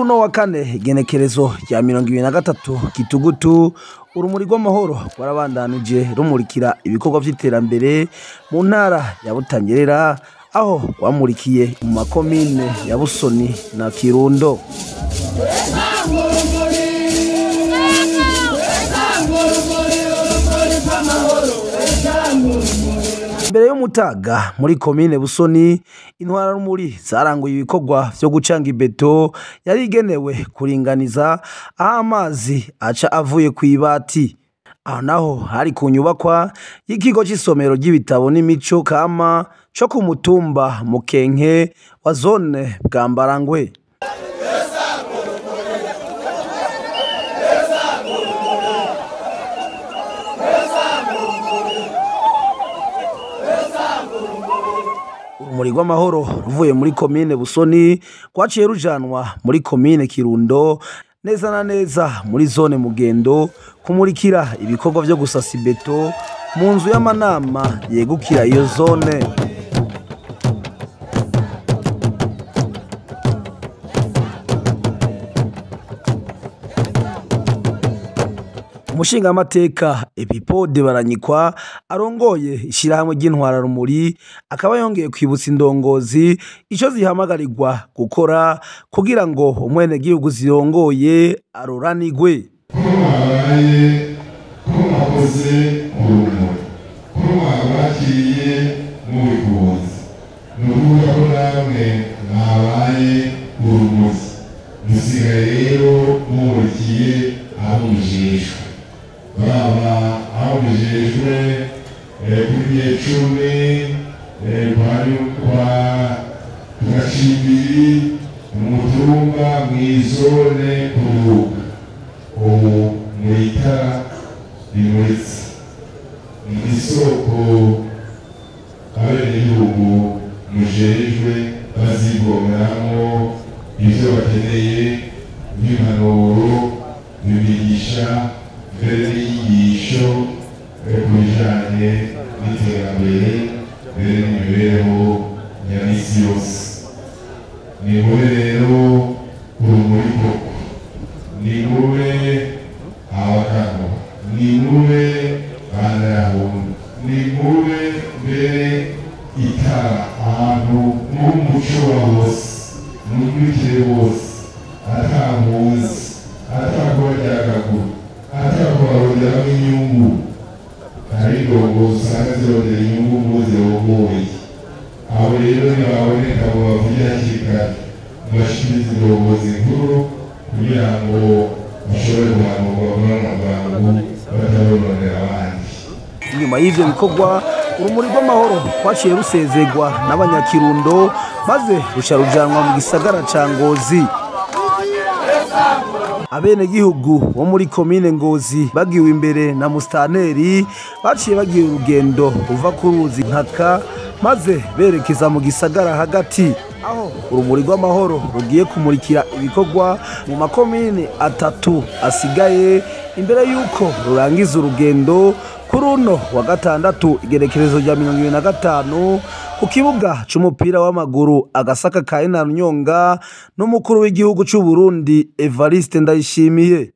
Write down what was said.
Kuri uno wa kane, igenekerezo rya 23 Gitugutu, urumuri rw'amahoro rwarabandanije rumurikira ibikorwa vy'iterambere mu ntara ya Butanyerera, aho rwamurikiye mu makomine ya Busoni na Kirundo. Imbere y'umutaga muri komine Busoni, intwararumuri zaranguye ibikorwa vyo gucanga ibeto yari igenewe kuringaniza aho amazi aca avuye kw'ibati. Aho naho hari ku nyubakwa y'ikigo c'isomero ry'ibitabo n'imico kama co ku mutumba Mukenke wa zone Bwambarangwe. Urumuri rw'amahoro ruvuye muri komine Busoni rwaciye rujanwa muri komine Kirundo, neza na neza muri zone Mugendo, kumurikira ibikorwa vyo gusasa ibeto mu nzu y'amanama yegukira iyo zone. Umushingamateka Epipode Baranyikwa arongoye ishirahamwe ry'intwararumuri akaba yongeye kwibutsa indongozi ico zihamagarirwa gukora kugira ngo umwenegihugu zirongoye aroranigwe. Ko mwabaye, ko mwakoze urumuri, ko mwabakiriye mubikunze, ni ukuvuga ko namwe mwabaye urumuri, musigaye rero mumurikiye aho mujejwe, baba aho mujejwe kuri Nyecumi, kwa Gacimbiri, mu mutumba, mw'izone, ku rubuga. Ubu mw'itara rimuritse ni isoko abenegihugu mujejwe bazivomeramwo ivyo bakeneye nk'impanuro, imigisha, mbere n'inyigisho ku bijanye n'iterambere mbere n'imibereho ya misi yose. Nimube rero urumuri koko, nimube abakano, nimube banayahundu, nimube mbere itara ahantu n'umuco wa bose, mumurikire bose, ata mpunzi, ata kubaryagagura, ata kubaronderamwo inyungu. Hari indongozi usanga zirondera inyungu mu zirongoye. Abo rero ntibaboneka ngo bavuge hakiri kare, mubashikirize indongozi nkuru kugira ngo bashobore guhanurwa vuba na bwangu batarononera abandi. Inyuma y'ivyo bikorwa, urumuri rw'amahoro rwaciye rusezerwa n'abanyakirundo maze ruca rujanwa mu gisagara ca Ngozi. Abenegihugu bo muri komine Ngozi bagiwe imbere na mustaneri baciye bagira urugendo ruva ku ruzi Nkaka maze berekeza mu gisagara hagati, aho urumuri rw'amahoro rugiye kumurikira ibikorwa mu makomine atatu asigaye imbere y'uko rurangiza urugendo kuri uno wa gatandatu igerekerezo rya 25 ku kibuga c'umupira w'amaguru Agasaka ka Inarunyonga n'umukuru w'igihugu c'u Burundi Evariste Ndayishimiye.